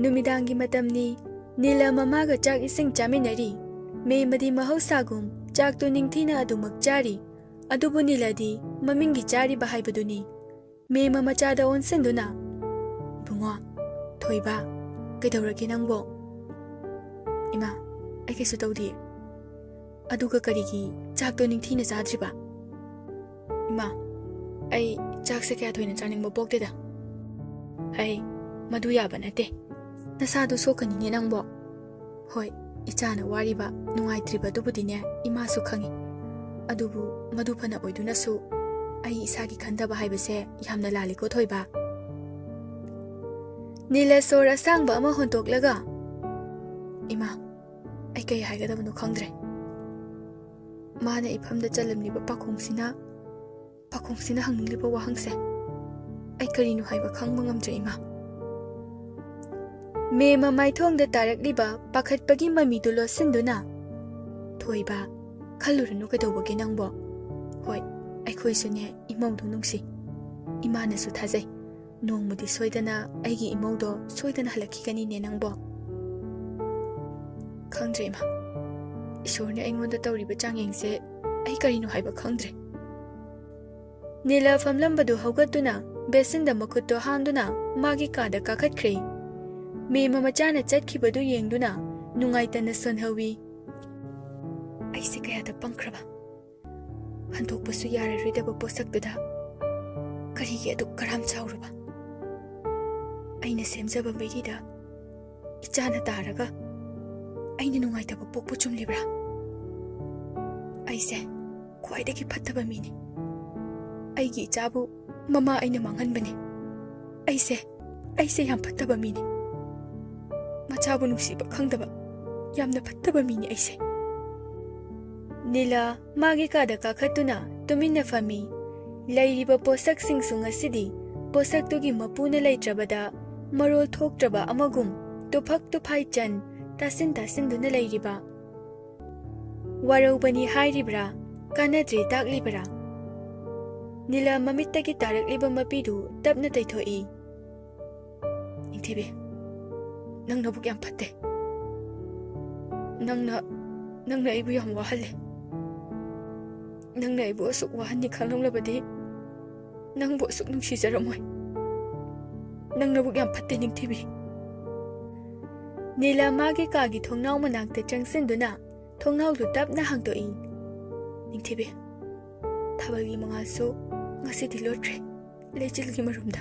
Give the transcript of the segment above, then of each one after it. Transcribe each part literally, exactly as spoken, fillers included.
ꯅꯨꯃꯤꯗꯥꯡꯒꯤ ꯃꯇꯝꯅꯤ꯫ ꯅꯤꯂ ꯃꯃꯥꯒ ꯆꯥꯛ ꯏꯁꯤꯡ ꯆꯥꯃꯤꯟꯅꯔꯤ꯫ ꯃꯦꯃꯗꯤ ꯃꯍꯧꯁꯥꯒꯨꯝ ꯆꯥꯛꯇꯨ ꯅꯤꯡꯊꯤꯅ ꯑꯗꯨꯃꯛ ꯆꯥꯔꯤ꯫ ꯑꯗꯨꯕꯨ ꯅꯤꯂꯗꯤ ꯃꯃꯤꯡꯒꯤ ꯆꯥꯔꯤꯕ ꯍꯥꯏꯕꯗꯨꯅꯤ꯫ ꯃꯦꯃ ꯃꯆꯥꯗ ꯑꯣꯟꯁꯤꯟꯗꯨꯅ, "ꯏꯕꯨꯡꯉꯣ, ꯊꯣꯏꯕ, ꯀꯩꯗꯧꯔꯒꯦ ꯅꯪꯕꯣ?" "ꯏꯃꯥ, ꯑꯩ ꯀꯩꯁꯨ ꯇꯧꯗꯤꯌꯦ꯫ ꯑꯗꯨꯒ ꯀꯔꯤꯒꯤ ꯆꯥꯛꯇꯣ ꯅꯤꯡꯊꯤꯅ ꯆꯥꯗ꯭ꯔꯤꯕ?" "ꯏꯃꯥ, ꯑꯩ ꯆꯥꯛꯁꯦ ꯀꯌꯥ ꯊꯣꯏꯅ ꯆꯥꯅꯤꯡꯕ ꯄꯣꯛꯇꯦꯗ꯫" "ꯑꯩ, ꯃꯗꯨ ꯌꯥꯕ ꯅꯠꯇꯦ꯫ ꯅꯁꯥꯗꯣ ꯁꯣꯛꯀꯅꯤꯅꯦ ꯅꯪꯕꯣ꯫" "ꯍꯣꯏ, ꯏꯆꯥꯅ ꯋꯥꯔꯤꯕ, ꯅꯨꯡꯉꯥꯏꯇ꯭ꯔꯤꯕꯗꯨꯕꯨꯗꯤꯅꯦ ꯏꯃꯥꯁꯨ ꯈꯪꯏ꯫ ꯑꯗꯨꯕꯨ ꯃꯗꯨ ꯐꯅ ꯑꯣꯏꯗꯨꯅꯁꯨ ꯑꯩ ꯏꯁꯥꯒꯤ ꯈꯟꯊꯕ ꯍꯥꯏꯕꯁꯦ ꯌꯥꯝꯅ ꯂꯥꯜꯂꯤꯀꯣ ꯊꯣꯏꯕ꯫" ꯅꯤꯂ ꯁꯣꯔ ꯑꯁꯥꯡꯕ ꯑꯃ ꯍꯣꯟꯇꯣꯛꯂꯒ, "ꯏꯃꯥ, ꯑꯩ ꯀꯩ ꯍꯥꯏꯒꯗꯕꯅꯣ ꯈꯪꯗ꯭ꯔꯦ꯫ ꯃꯥꯅ ꯏꯐꯝꯗ ꯆꯜꯂꯝꯂꯤꯕ ꯄꯥꯈꯣꯡꯁꯤꯅ, ꯄꯥꯈꯣꯡꯁꯤꯅ ꯍꯪꯅꯤꯡꯂꯤꯕ ꯋꯥꯍꯪꯁꯦ ꯑꯩ ꯀꯔꯤꯅꯣ ꯍꯥꯏꯕ ꯈꯪꯕ ꯉꯝꯗ꯭ꯔꯦ, ꯏꯃꯥ꯫" ꯃꯦꯃ ꯃꯥꯏꯊꯣꯡꯗ ꯇꯥꯔꯛꯂꯤꯕ ꯄꯥꯈꯠꯄꯒꯤ ꯃꯃꯤꯗꯨ ꯂꯣꯠꯁꯤꯟꯗꯨꯅ, "ꯊꯣꯏꯕ, ꯈꯜꯂꯨꯔꯅꯨ ꯀꯩꯗꯧꯕꯒꯦ ꯅꯪꯕꯣ꯫ ꯍꯣꯏ, ꯑꯩꯈꯣꯏꯁꯨꯅꯦ ꯏꯃꯧꯗꯨ ꯅꯨꯡꯁꯤ꯫ ꯏꯃꯥꯅꯁꯨ ꯊꯥꯖꯩ꯫ ꯅꯣꯡꯃꯗꯤ ꯁꯣꯏꯗꯅ ꯑꯩꯒꯤ ꯏꯃꯧꯗꯣ ꯁꯣꯏꯗꯅ ꯍꯜꯂꯛꯈꯤꯒꯅꯤꯅꯦ ꯅꯪꯕꯣ꯫" "ꯈꯪꯗ꯭ꯔꯦ ꯏꯃꯥ, ꯏꯁꯣꯔꯅ ꯑꯩꯉꯣꯟꯗ ꯇꯧꯔꯤꯕ ꯆꯥꯡꯌꯦꯡꯁꯦ ꯑꯩ ꯀꯔꯤꯅꯣ ꯍꯥꯏꯕ ꯈꯪꯗ꯭ꯔꯦ꯫" ꯅꯤꯂ ꯐꯝꯂꯝꯕꯗꯨ ꯍꯧꯒꯠꯇꯨꯅ ꯕꯦꯁꯤꯟꯗ ꯃꯈꯨꯠꯇꯣ ꯍꯥꯝꯗꯨꯅ ꯃꯥꯒꯤ ꯀꯥꯗ ꯀꯥꯈꯠꯈ꯭ꯔꯦ꯫ ꯃꯦꯃ ꯃꯆꯥꯅ ꯆꯠꯈꯤꯕꯗꯨ ꯌꯦꯡꯗꯨꯅ ꯅꯨꯡꯉꯥꯏꯇꯅ ꯁꯣꯟꯍꯧꯏ꯫ "ꯑꯩꯁꯦ ꯀꯌꯥꯗ ꯄꯪꯈ꯭ꯔꯕ꯫ ꯍꯟꯗꯣꯛꯄꯁꯨ ꯌꯥꯔꯔꯣꯏꯗꯕ ꯄꯣꯠꯁꯛꯇꯨꯗ ꯀꯔꯤꯒꯤ ꯑꯗꯨꯛ ꯀꯔꯥꯝ ꯆꯥꯎꯔꯨꯕ? ꯑꯩꯅ ꯁꯦꯝꯖꯕ ꯃꯩꯔꯤꯗ ꯏꯆꯥꯅ ꯇꯥꯔꯒ ꯑꯩꯅ ꯅꯨꯡꯉꯥꯏꯇꯕ ꯄꯣꯛꯄ ꯆꯨꯝꯂꯤꯕ꯭ꯔꯥ? ꯑꯩꯁꯦ ꯈ꯭ꯋꯥꯏꯗꯒꯤ ꯐꯠꯇꯕ ꯃꯤꯅꯤ꯫ ꯑꯩꯒꯤ ꯏꯆꯥꯕꯨ ꯃꯃꯥ ꯑꯩꯅ ꯃꯥꯡꯍꯟꯕꯅꯤ꯫ ꯑꯩꯁꯦ, ꯑꯩꯁꯦ ꯌꯥꯝ ꯐꯠꯇꯕ ꯃꯤꯅꯤ꯫ ꯃꯆꯥꯕꯨ ꯅꯨꯡꯁꯤꯕ ꯈꯪꯗꯕ ꯌꯥꯝꯅ ꯐꯠꯇꯕ ꯃꯤꯅꯤ ꯑꯩꯁꯦ꯫" ꯅꯤꯂꯥ ꯃꯥꯒꯤ ꯀꯥꯗ ꯀꯥꯈꯠꯇꯨꯅ ꯇꯨꯃꯤꯟꯅ ꯐꯝꯃꯤ꯫ ꯂꯩꯔꯤꯕ ꯄꯣꯠꯁꯛꯁꯤꯡꯁꯨ ꯉꯁꯤꯗꯤ ꯄꯣꯠꯁꯛꯇꯨꯒꯤ ꯃꯄꯨꯅ ꯂꯩꯇ꯭ꯔꯕꯗ ꯃꯔꯣꯜ ꯊꯣꯛꯇ꯭ꯔꯕ ꯑꯃꯒꯨꯝ ꯇꯨꯐꯛ ꯇꯨꯐꯥꯏ ꯆꯟ ꯇꯥꯁꯤꯟ ꯇꯥꯁꯤꯟꯗꯨꯅ ꯂꯩꯔꯤꯕ꯫ ꯋꯥꯔꯧꯕꯅꯤ ꯍꯥꯏꯔꯤꯕ꯭ꯔꯥ? ꯀꯥꯟꯅꯗ꯭ꯔꯦ ꯇꯥꯛꯂꯤꯕ꯭ꯔꯥ? ꯅꯤꯂꯥ ꯃꯃꯤꯠꯇꯒꯤ ꯇꯥꯔꯛꯂꯤꯕ ꯃꯄꯤꯗꯨ ꯇꯞꯅ ꯇꯩꯊꯣꯛꯏ꯫ "ꯅꯤꯡꯊꯤꯕꯤ, ꯅꯪ ꯅꯕꯨꯛ ꯌꯥꯝ ꯐꯠꯇꯦ꯫ ꯅꯪꯅ, ꯅꯪꯅ ꯑꯩꯕꯨ ꯌꯥꯝ ꯋꯥꯍꯜꯂꯦ꯫ ꯅꯪꯅ ꯑꯩꯕꯨ ꯑꯁꯨꯛ ꯋꯥꯍꯟꯅꯤ ꯈꯪꯂꯝꯂꯕꯗꯤ ꯅꯪꯕꯨ ꯑꯁꯨꯛ ꯅꯨꯡꯁꯤꯖꯔꯝꯃꯣꯏ꯫ ꯅꯪ ꯅꯕꯨꯛ ꯌꯥꯝ ꯐꯠꯇꯦ, ꯅꯤꯡꯊꯤꯕꯤ꯫ ꯅꯤꯂꯥ ꯃꯥꯒꯤ ꯀꯥꯒꯤ ꯊꯣꯡꯅꯥꯎ ꯃꯅꯥꯛꯇ ꯆꯪꯁꯤꯟꯗꯨꯅ ꯊꯣꯡꯅꯥꯎꯗꯨ ꯇꯞꯅ ꯍꯥꯡꯗꯣꯛꯏ꯫ ꯅꯤꯡꯊꯤꯕꯤ, ꯊꯥꯕꯜꯒꯤ ꯃꯉꯥꯜꯁꯨ ꯉꯁꯤꯗꯤ ꯂꯣꯠꯈ꯭ꯔꯦ ꯂꯩꯆꯤꯜꯒꯤ ꯃꯔꯨꯝꯗ꯫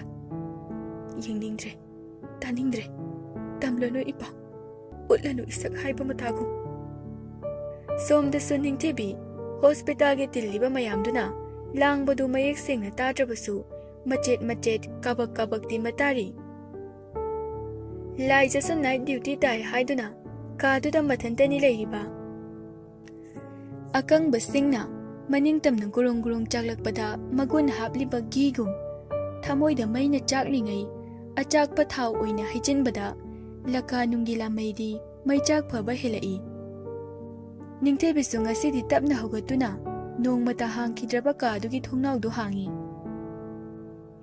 ꯌꯦꯡꯅꯤꯡꯗ꯭ꯔꯦ, ꯇꯥꯅꯤꯡꯗ꯭ꯔꯦ, ꯇꯝꯂꯅꯨ ꯏꯄꯥꯎ, ꯎꯠꯂꯅꯨ ꯏꯁꯛ ꯍꯥꯏꯕ ꯃꯇꯥꯒꯨꯝ꯫ ꯁꯣꯝꯗꯁꯨ ꯅꯤꯡꯊꯤꯕꯤ ꯍꯣꯁꯄꯤꯇꯥꯜꯒꯤ ꯇꯤꯜꯂꯤꯕ ꯃꯌꯥꯝꯗꯨꯅ ꯂꯥꯡꯕꯗꯨ ꯃꯌꯦꯛ ꯁꯦꯡꯅ ꯇꯥꯗ꯭ꯔꯕꯁꯨ ꯃꯆꯦꯠ ꯃꯆꯦꯠ, ꯀꯥꯕꯛ ꯀꯥꯕꯛꯇꯤ ꯃꯇꯥꯔꯤ꯫ ꯂꯥꯏꯖꯁꯨ ꯅꯥꯏꯠ ꯗ꯭ꯌꯨꯇꯤ ꯇꯥꯏ ꯍꯥꯏꯗꯨꯅ ꯀꯥꯗꯨꯗ ꯃꯊꯟꯇꯅꯤ ꯂꯩꯔꯤꯕ꯫ ꯑꯀꯪꯕꯁꯤꯡꯅ ꯃꯅꯤꯡ ꯇꯝꯅ ꯒꯨꯔꯨꯡ ꯒꯨꯔꯨꯡ ꯆꯥꯛꯂꯛꯄꯗ ꯃꯒꯨꯟ ꯍꯥꯞꯂꯤꯕ ꯘꯤꯒꯨꯝ, ꯊꯃꯣꯏꯗ ꯃꯩꯅ ꯆꯥꯛꯂꯤꯉꯩ ꯑꯆꯥꯛꯄ ꯊꯥꯎ ꯑꯣꯏꯅ ꯍꯩꯖꯤꯟꯕꯗ ꯂꯀꯥ ꯅꯨꯡꯒꯤ ꯂꯥꯃꯩꯗꯤ ꯃꯩꯆꯥꯛ ꯐꯕ ꯍꯦꯜꯂꯛꯏ꯫ ꯅꯤꯡꯊꯤꯕꯤꯁꯨ ꯉꯁꯤꯗꯤ ꯇꯞꯅ ꯍꯧꯒꯠꯇꯨꯅ ꯅꯣꯡꯃꯇ ꯍꯥꯡꯈꯤꯗ꯭ꯔꯕ ꯀꯥꯗꯨꯒꯤ ꯊꯣꯡꯅꯥꯎꯗꯨ ꯍꯥꯡꯏ꯫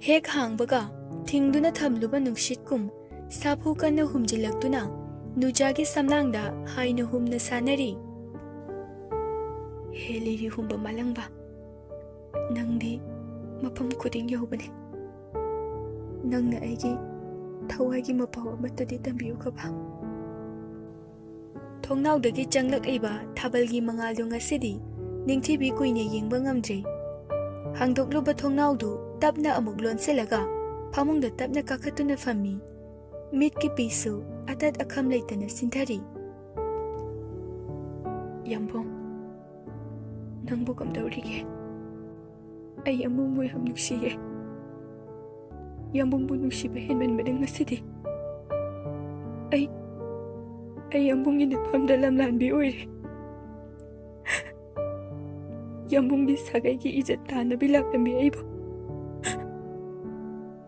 ꯍꯦꯛ ꯍꯥꯡꯕꯒ ꯊꯤꯡꯗꯨꯅ ꯊꯝꯂꯨꯕ ꯅꯨꯡꯁꯤꯠꯀꯨꯝ ꯁꯥꯐꯨ ꯀꯟꯅ ꯍꯨꯝꯖꯤꯜꯂꯛꯇꯨꯅ ꯅꯨꯖꯥꯒꯤ ꯁꯝꯂꯥꯡꯗ ꯍꯥꯏꯅ ꯍꯨꯝꯅ ꯁꯥꯟꯅꯔꯤ꯫ ꯍꯦ ꯂꯤꯔꯤ ꯍꯨꯝꯕ ꯃꯥꯂꯪꯕ, ꯅꯪꯗꯤ ꯃꯐꯝ ꯈꯨꯗꯤꯡ ꯌꯧꯕꯅꯦ꯫ ꯅꯪꯅ ꯑꯩꯒꯤ ꯊꯋꯥꯏꯒꯤ ꯃꯄꯥꯎ ꯑꯃꯠꯇꯗꯤ ꯇꯝꯕꯤꯌꯨꯈꯕ꯫ ꯊꯣꯡꯅꯥꯎꯗꯒꯤ ꯆꯪꯂꯛꯂꯤꯕ ꯊꯥꯕꯜꯒꯤ ꯃꯉꯥꯜꯗꯨ ꯉꯁꯤꯗꯤ ꯅꯤꯡꯊꯤꯕꯤ ꯀꯨꯏꯅ ꯌꯦꯡꯕ ꯉꯝꯗ꯭ꯔꯦ꯫ ꯍꯥꯡꯗꯣꯛꯂꯨꯕ ꯊꯣꯡꯅꯥꯎꯗꯨ ꯇꯞꯅ ꯑꯃꯨꯛ ꯂꯣꯟꯁꯤꯜꯂꯒ ꯐꯃꯨꯡꯗ ꯇꯞꯅ ꯀꯥꯈꯠꯇꯨꯅ ꯐꯝꯃꯤ꯫ ꯃꯤꯠꯀꯤ ꯄꯤꯁꯨ ꯑꯇꯠ ꯑꯈꯝ ꯂꯩꯇꯅ ꯁꯤꯟꯊꯔꯤ꯫ ꯌꯥꯝꯕꯨꯡ, ꯅꯪꯕꯨ ꯀꯝꯗꯧꯔꯤꯒꯦ? ꯑꯩ ꯌꯥꯝꯕꯨꯡꯕꯨ ꯌꯥꯝ ꯅꯨꯡꯁꯤꯌꯦ꯫ ꯌꯥꯝꯕꯨꯡꯕꯨ ꯅꯨꯡꯁꯤꯕ ꯍꯦꯟꯃꯟꯕꯗ ꯉꯁꯤꯗꯤ ꯑꯩ, ꯑꯩ ꯌꯥꯝꯕꯨꯡꯒꯤ ꯅꯐꯝꯗ ꯂꯝꯂꯥꯟꯕꯤ ꯑꯣꯏꯔꯦ꯫ ꯌꯥꯝꯕꯨꯡꯒꯤ ꯁꯥꯒꯩꯒꯤ ꯏꯖꯠ ꯇꯥꯟꯅꯕꯤ ꯂꯥꯛꯂꯝꯃꯤ ꯑꯩꯕꯨ,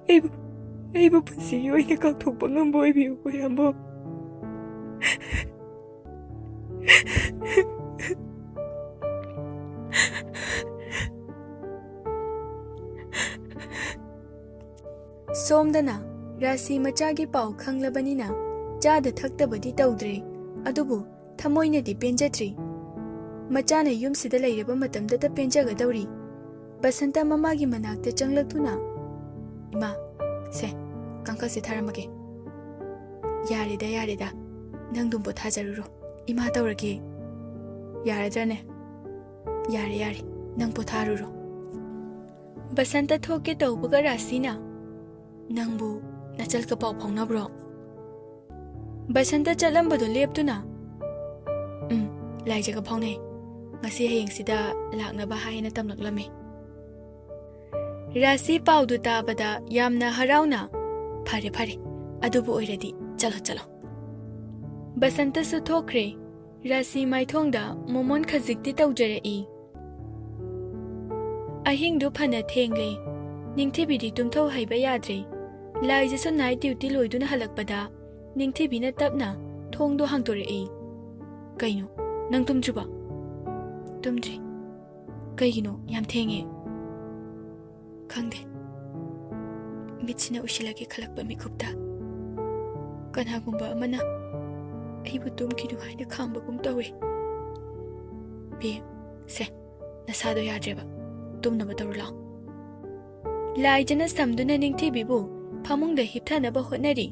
ꯑꯩꯕꯨ, ꯑꯩꯕꯨ ꯄꯨꯟꯁꯤꯒꯤ ꯑꯣꯏꯅ ꯀꯥꯎꯊꯣꯛꯄ ꯉꯝꯕ ꯑꯣꯏꯕꯤꯌꯨꯀꯣ ꯌꯥꯝꯕꯨꯡ꯫ ꯁꯣꯝꯗꯅ ꯔꯥꯁꯤ ꯃꯆꯥꯒꯤ ꯄꯥꯎ ꯈꯪꯂꯕꯅꯤꯅ ꯆꯥꯗ ꯊꯛꯇꯕꯗꯤ ꯇꯧꯗ꯭ꯔꯦ, ꯑꯗꯨꯕꯨ ꯊꯃꯣꯏꯅꯗꯤ ꯄꯦꯟꯖꯗ꯭ꯔꯤ꯫ ꯃꯆꯥꯅ ꯌꯨꯝꯁꯤꯗ ꯂꯩꯔꯕ ꯃꯇꯝꯗꯇ ꯄꯦꯟꯖꯒꯗꯧꯔꯤ꯫ ꯕꯁꯟꯇ ꯃꯃꯥꯒꯤ ꯃꯅꯥꯛꯇ ꯆꯪꯂꯛꯇꯨꯅ, "ꯏꯃꯥ, ꯁꯦ, ꯀꯥꯡꯈꯜꯁꯦ ꯊꯥꯔꯝꯃꯒꯦ꯫ ꯌꯥꯔꯦꯗ, ꯌꯥꯔꯦꯗ, ꯅꯪꯗꯨꯝ ꯄꯣꯊꯥꯖꯔꯨꯔꯣ꯫ ꯏꯃꯥ ꯇꯧꯔꯒꯦ꯫ ꯌꯥꯔꯗ꯭ꯔꯅꯦ? ꯌꯥꯔꯦ, ꯌꯥꯔꯦ, ꯅꯪ ꯄꯣꯊꯥꯔꯨꯔꯣ꯫" ꯕꯁꯟꯇ ꯊꯣꯛꯀꯦ ꯇꯧꯕꯒ ꯔꯥꯁꯤꯅ, "ꯅꯪꯕꯨ ꯅꯆꯜꯒ ꯄꯥꯎ ꯐꯥꯎꯅꯕ꯭ꯔꯣ?" ꯕꯁꯟꯇ ꯆꯠꯂꯝꯕꯗꯨ ꯂꯦꯞꯇꯨꯅ, "ꯎꯝ, ꯂꯥꯏꯖꯒ ꯐꯥꯎꯅꯩ꯫ ꯉꯁꯤ ꯍꯌꯦꯡꯁꯤꯗ ꯂꯥꯛꯅꯕ ꯍꯥꯏꯅ ꯇꯝꯂꯛꯂꯝꯃꯤ꯫" ꯔꯥꯁꯤ ꯄꯥꯎꯗꯨ ꯇꯥꯕꯗ ꯌꯥꯝꯅ ꯍꯔꯥꯎꯅ, "ꯐꯔꯦ, ꯐꯔꯦ, ꯑꯗꯨꯕꯨ ꯑꯣꯏꯔꯗꯤ ꯆꯠꯂꯣ, ꯆꯠꯂꯣ꯫" ꯕꯁꯟꯇꯁꯨ ꯊꯣꯛꯈ꯭ꯔꯦ꯫ ꯔꯥꯁꯤ ꯃꯥꯏꯊꯣꯡꯗ ꯃꯣꯃꯣꯟ ꯈꯖꯤꯛꯇꯤ ꯇꯧꯖꯔꯛꯏ꯫ ꯑꯍꯤꯡꯗꯨ ꯐꯅ ꯊꯦꯡꯂꯦ꯫ ꯅꯤꯡꯊꯤꯕꯤꯗꯤ ꯇꯨꯝꯊꯧ ꯍꯥꯏꯕ ꯌꯥꯗ꯭ꯔꯦ꯫ ꯂꯥꯏꯖꯁꯨ night duty ꯂꯣꯏꯗꯨꯅ ꯍꯜꯂꯛꯄꯗ ꯅꯤꯡꯊꯤꯕꯤꯅ ꯇꯞꯅ ꯊꯣꯡꯗꯣ ꯍꯥꯡꯗꯣꯔꯛꯏ꯫ "ꯀꯩꯅꯣ, ꯅꯪ ꯇꯨꯝꯗ꯭ꯔꯤꯕꯣ?" "ꯇꯨꯝꯗ꯭ꯔꯤ꯫" "ꯀꯩꯒꯤꯅꯣ ꯌꯥꯝ ꯊꯦꯡꯉꯦ?" "ꯈꯪꯗꯦ, ꯃꯤꯠꯁꯤꯅ ꯎꯏꯁꯤꯜꯂꯒꯦ ꯈꯜꯂꯛꯄ ꯃꯤꯀꯨꯞꯇ ꯀꯅꯥꯒꯨꯝꯕ ꯑꯃꯅ ꯑꯩꯕꯨ ꯇꯨꯝꯈꯤꯅꯨ ꯍꯥꯏꯅ ꯈꯥꯝꯕꯒꯨꯝ ꯇꯧꯏ꯫" "ꯕꯦꯝ, ꯁꯦ, ꯅꯁꯥꯗꯣ ꯌꯥꯗ꯭ꯔꯦꯕ, ꯇꯨꯝꯅꯕ ꯇꯧꯔꯨ ꯂꯥꯛꯑꯣ꯫" ꯂꯥꯏꯖꯅ ꯁꯝꯗꯨꯅ ꯅꯤꯡꯊꯤꯕꯤꯕꯨ ꯐꯃꯨꯡꯗ ꯍꯤꯞꯊꯅꯕ ꯍꯣꯠꯅꯔꯤ꯫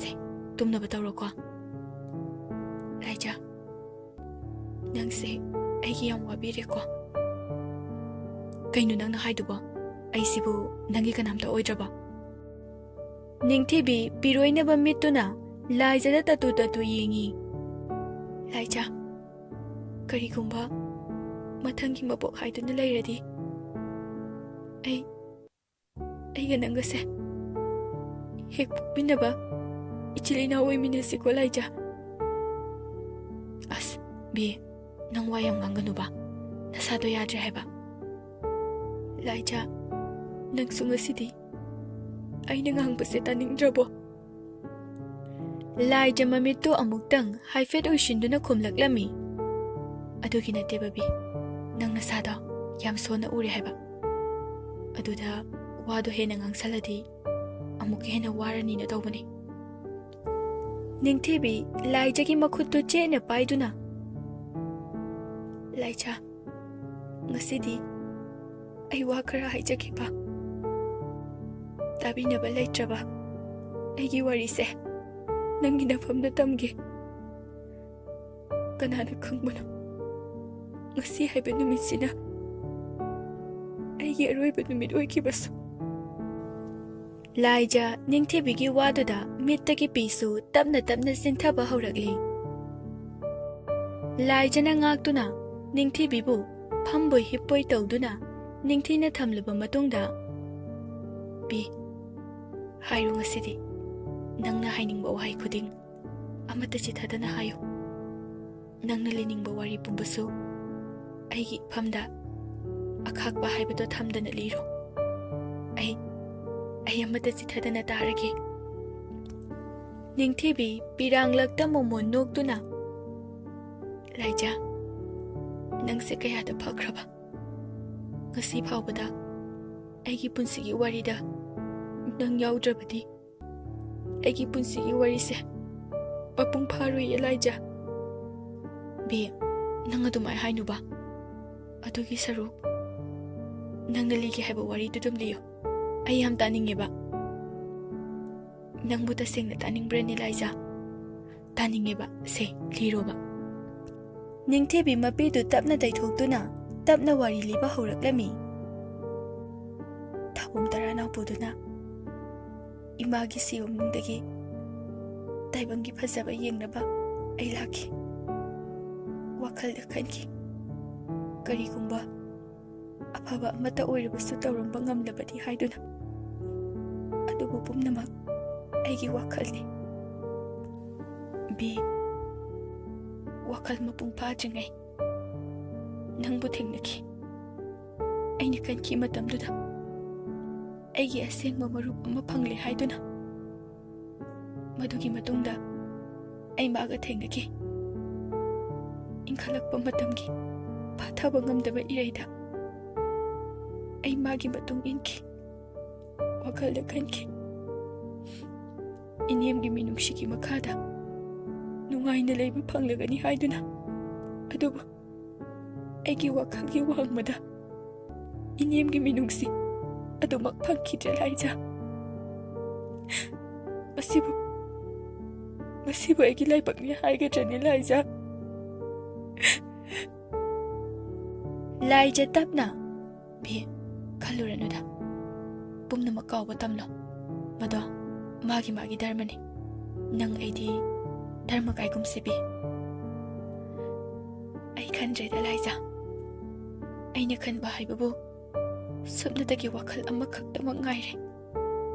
"ꯁꯦ, ꯇꯨꯝꯅꯕ ꯇꯧꯔꯣꯀꯣ꯫" "ꯂꯥꯏꯖ, ꯅꯪꯁꯦ ꯑꯩꯒꯤ ꯌꯥꯝ ꯋꯥꯕꯤꯔꯦꯀꯣ꯫" "ꯀꯩꯅꯣ ꯅꯪꯅ ꯍꯥꯏꯗꯨꯕꯣ? ꯑꯩꯁꯤꯕꯨ ꯅꯪꯒꯤ ꯀꯅꯥꯝꯇ ꯑꯣꯏꯗ꯭ꯔꯕꯣ?" ꯅꯤꯡꯊꯤꯕꯤ ꯄꯤꯔꯣꯏꯅꯕ ꯃꯤꯠꯇꯨꯅ ꯂꯥꯏꯖꯗ ꯇꯠꯇꯨ ꯇꯠꯇꯨ ꯌꯦꯡꯉꯤ꯫ "ꯂꯥꯏꯖ, ꯀꯔꯤꯒꯨꯝꯕ ꯃꯊꯪꯒꯤ ꯃꯄꯣꯛ ꯍꯥꯏꯗꯨꯅ ꯂꯩꯔꯗꯤ ꯑꯩ, ꯑꯩꯒ ꯅꯪꯒꯁꯦ ꯍꯦꯛ ꯄꯣꯛꯃꯤꯟꯅꯕ ꯏꯆꯤꯜ ꯏꯅꯥꯎ ꯑꯣꯏꯃꯤꯟꯅꯁꯤꯀꯣ ꯂꯥꯏꯖ꯫" "ꯑꯁ, ꯕꯤ, ꯅꯪ ꯋꯥ ꯌꯥꯝ ꯉꯥꯡꯒꯅꯨꯕ, ꯅꯁꯥꯗꯣ ꯌꯥꯗ꯭ꯔꯦ ꯍꯥꯏꯕ꯫" "ꯂꯥꯏꯖ, ꯅꯪꯁꯨ ꯉꯁꯤꯗꯤ ꯑꯩꯅ ꯉꯥꯡꯕꯁꯦ ꯇꯥꯅꯤꯡꯗ꯭ꯔꯕꯣ?" ꯂꯥꯏꯖ ꯃꯃꯤꯠꯇꯨ ꯑꯃꯨꯛꯇꯪ ꯍꯥꯏꯐꯦꯠ ꯎꯏꯁꯤꯟꯗꯨꯅ ꯈꯨꯝꯂꯛꯂꯝꯃꯤ꯫ "ꯑꯗꯨꯒꯤ ꯅꯠꯇꯦ ꯕꯕꯤ, ꯅꯪ ꯅꯁꯥꯗꯣ ꯌꯥꯝ ꯁꯣꯟꯅ ꯎꯔꯦ ꯍꯥꯏꯕ꯫ ꯑꯗꯨꯗ ꯋꯥꯗꯣ ꯍꯦꯟꯅ ꯉꯥꯡꯁꯜꯂꯗꯤ ꯑꯃꯨꯛꯀ ꯍꯦꯟꯅ ꯋꯥꯔꯅꯤꯅ ꯇꯧꯕꯅꯤ꯫" ꯅꯤꯡꯊꯤꯕꯤ ꯂꯥꯏꯖꯒꯤ ꯃꯈꯨꯠꯇꯨ ꯆꯦꯠꯅ ꯄꯥꯏꯗꯨꯅ, "ꯂꯥꯏꯖ, ꯉꯁꯤꯗꯤ ꯑꯩ ꯋꯥ ꯈꯔ ꯍꯥꯏꯖꯒꯦꯕ꯫ ꯇꯥꯕꯤꯅꯕ ꯂꯩꯇ꯭ꯔꯕ ꯑꯩꯒꯤ ꯋꯥꯔꯤꯁꯦ ꯅꯪꯒꯤ ꯅꯐꯝꯗ ꯇꯝꯒꯦ꯫ ꯀꯅꯥꯅ ꯈꯪꯕꯅꯣ, ꯉꯁꯤ ꯍꯥꯏꯕ ꯅꯨꯃꯤꯠꯁꯤꯅ ꯑꯩꯒꯤ ꯑꯔꯣꯏꯕ ꯅꯨꯃꯤꯠ ꯑꯣꯏꯈꯤꯕꯁꯨ꯫" ꯂꯥꯏꯖ ꯅꯤꯡꯊꯤꯕꯤꯒꯤ ꯋꯥꯗꯨꯗ ꯃꯤꯠꯇꯒꯤ ꯄꯤꯁꯨ ꯇꯞꯅ ꯇꯞꯅ ꯆꯤꯟꯊꯕ ꯍꯧꯔꯛꯂꯤ꯫ ꯂꯥꯏꯖꯅ ꯉꯥꯛꯇꯨꯅ ꯅꯤꯡꯊꯤꯕꯤꯕꯨ ꯐꯝꯕꯣꯏ ꯍꯤꯞꯄꯣꯏ ꯇꯧꯗꯨꯅ ꯅꯤꯡꯊꯤꯅ ꯊꯝꯂꯕ ꯃꯇꯨꯡꯗ, "ꯕꯤ, ꯍꯥꯏꯔꯣ ꯉꯁꯤꯗꯤ꯫ ꯅꯪꯅ ꯍꯥꯏꯅꯤꯡꯕ ꯋꯥꯍꯩ ꯈꯨꯗꯤꯡ ꯑꯃꯠꯇ ꯆꯤꯊꯗꯅ ꯍꯥꯏꯌꯨ꯫ ꯅꯪꯅ ꯂꯤꯅꯤꯡꯕ ꯋꯥꯔꯤ ꯄꯨꯝꯕꯁꯨ ꯑꯩꯒꯤ ꯏꯐꯝꯗ ꯑꯈꯥꯛꯄ ꯍꯥꯏꯕꯗꯣ ꯊꯝꯗꯅ ꯂꯤꯔꯣ꯫ ꯑꯩ, ꯑꯩ ꯑꯃꯠꯇ ꯆꯤꯊꯗꯅ ꯇꯥꯔꯒꯦ꯫" ꯅꯤꯡꯊꯤꯕꯤ ꯄꯤꯔꯥꯡꯂꯛꯇ ꯃꯣꯃꯣꯟ ꯅꯣꯛꯇꯨꯅ, "ꯂꯥꯏꯖ, ꯅꯪꯁꯦ ꯀꯌꯥꯗ ꯐꯈ꯭ꯔꯕ! ꯉꯁꯤ ꯐꯥꯎꯕꯗ ꯑꯩꯒꯤ ꯄꯨꯟꯁꯤꯒꯤ ꯋꯥꯔꯤꯗ ꯅꯪ ꯌꯥꯎꯗ꯭ꯔꯕꯗꯤ ꯑꯩꯒꯤ ꯄꯨꯟꯁꯤꯒꯤ ꯋꯥꯔꯤꯁꯦ ꯃꯄꯨꯡ ꯐꯥꯔꯣꯏꯌꯦ ꯂꯥꯏꯖ꯫" "ꯕꯤ, ꯅꯪ ꯑꯗꯨꯃꯥꯏ ꯍꯥꯏꯅꯨꯕ꯫ ꯑꯗꯨꯒꯤ ꯁꯔꯨꯛ ꯅꯪꯅ ꯂꯤꯒꯦ ꯍꯥꯏꯕ ꯋꯥꯔꯤꯗꯨ ꯑꯗꯨꯝ ꯂꯤꯌꯨ꯫ ꯑꯩ ꯌꯥꯝ ꯇꯥꯅꯤꯡꯉꯦꯕ꯫" "ꯅꯪꯕꯨ ꯇꯁꯦꯡꯅ ꯇꯥꯅꯤꯡꯕ꯭ꯔꯅꯦ ꯂꯥꯏꯖ?" "ꯇꯥꯅꯤꯡꯉꯦꯕ꯫ ꯁꯦ, ꯂꯤꯔꯣꯕ꯫" ꯅꯤꯡꯊꯤꯕꯤ ꯃꯄꯤꯗꯨ ꯇꯞꯅ ꯇꯩꯊꯣꯛꯇꯨꯅ ꯇꯞꯅ ꯋꯥꯔꯤ ꯂꯤꯕ ꯍꯧꯔꯛꯂꯝꯃꯤ꯫ ꯊꯧꯕꯨꯝ ꯇꯔꯥꯅꯥꯎ ꯄꯨꯗꯨꯅ ꯏꯃꯥꯒꯤ ꯁꯤꯌꯣꯝꯅꯨꯡꯗꯒꯤ ꯇꯥꯏꯕꯪꯒꯤ ꯐꯖꯕ ꯌꯦꯡꯅꯕ ꯑꯩ ꯂꯥꯛꯈꯤ꯫ ꯋꯥꯈꯜꯗ ꯈꯟꯈꯤ, ꯀꯔꯤꯒꯨꯝꯕ ꯑꯐꯕ ꯑꯃꯠꯇ ꯑꯣꯏꯔꯕꯁꯨ ꯇꯧꯔꯝꯕ ꯉꯝꯂꯕꯗꯤ ꯍꯥꯏꯗꯨꯅ꯫ ꯑꯗꯨꯕꯨ ꯄꯨꯝꯅꯃꯛ ꯑꯩꯒꯤ ꯋꯥꯈꯜꯅꯤ꯫ ꯕꯤ, ꯋꯥꯈꯜ ꯃꯄꯨꯡ ꯐꯥꯗ꯭ꯔꯤꯉꯩ ꯅꯪꯕꯨ ꯊꯦꯡꯅꯈꯤ꯫ ꯑꯩꯅ ꯈꯟꯈꯤ ꯃꯇꯝꯗꯨꯗ ꯑꯩꯒꯤ ꯑꯁꯦꯡꯕ ꯃꯔꯨꯞ ꯑꯃ ꯐꯪꯂꯦ ꯍꯥꯏꯗꯨꯅ꯫ ꯃꯗꯨꯒꯤ ꯃꯇꯨꯡꯗ ꯑꯩ ꯃꯥꯒ ꯊꯦꯡꯅꯈꯤ꯫ ꯏꯟꯈꯠꯂꯛꯄ ꯃꯇꯝꯒꯤ ꯐꯥꯊꯕ ꯉꯝꯗꯕ ꯏꯔꯩꯗ ꯑꯩ ꯃꯥꯒꯤ ꯃꯇꯨꯡ ꯏꯟꯈꯤ꯫ ꯋꯥꯈꯜꯗ ꯈꯟꯈꯤ, ꯏꯅꯦꯝꯒꯤ ꯃꯤꯅꯨꯡꯁꯤꯒꯤ ꯃꯈꯥꯗ ꯅꯨꯡꯉꯥꯏꯅ ꯂꯩꯕ ꯐꯪꯂꯒꯅꯤ ꯍꯥꯏꯗꯨꯅ꯫ ꯑꯗꯨꯕꯨ ꯑꯩꯒꯤ ꯋꯥꯈꯜꯒꯤ ꯋꯥꯡꯃꯗ ꯏꯅꯦꯝꯒꯤ ꯃꯤꯅꯨꯡꯁꯤ ꯑꯗꯨꯃꯛ ꯐꯪꯈꯤꯗ꯭ꯔꯦ ꯂꯥꯏꯖꯥ꯫ ꯃꯁꯤꯕꯨ, ꯃꯁꯤꯕꯨ ꯑꯩꯒꯤ ꯂꯥꯏꯕꯛꯅꯤ ꯍꯥꯏꯒꯗ꯭ꯔꯅꯤ ꯂꯥꯏꯖꯥ? ꯂꯥꯏꯖꯥ ꯇꯞꯅ, "ꯕꯤ, ꯈꯜꯂꯨꯔꯅꯨꯗ꯫ ꯄꯨꯝꯅꯃꯛ ꯀꯥꯎꯕ ꯇꯝꯂꯣ꯫ ꯃꯗꯣ ꯃꯥꯒꯤ ꯃꯥꯒꯤ ꯙꯔꯃꯅꯤ꯫ ꯅꯪ ꯑꯩꯗꯤ ꯙꯔꯃ ꯀꯥꯏꯒꯨꯝꯁꯦ ꯕꯤ꯫" ꯑꯩ ꯈꯟꯗ꯭ꯔꯦꯗ ꯂꯥꯏꯖꯥ꯫ ꯑꯩꯅ ꯈꯟꯕ ꯍꯥꯏꯕꯕꯨ ꯁꯨꯞꯅꯇꯒꯤ ꯋꯥꯈꯜ ꯑꯃꯈꯛꯇꯃꯛ ꯉꯥꯏꯔꯦ꯫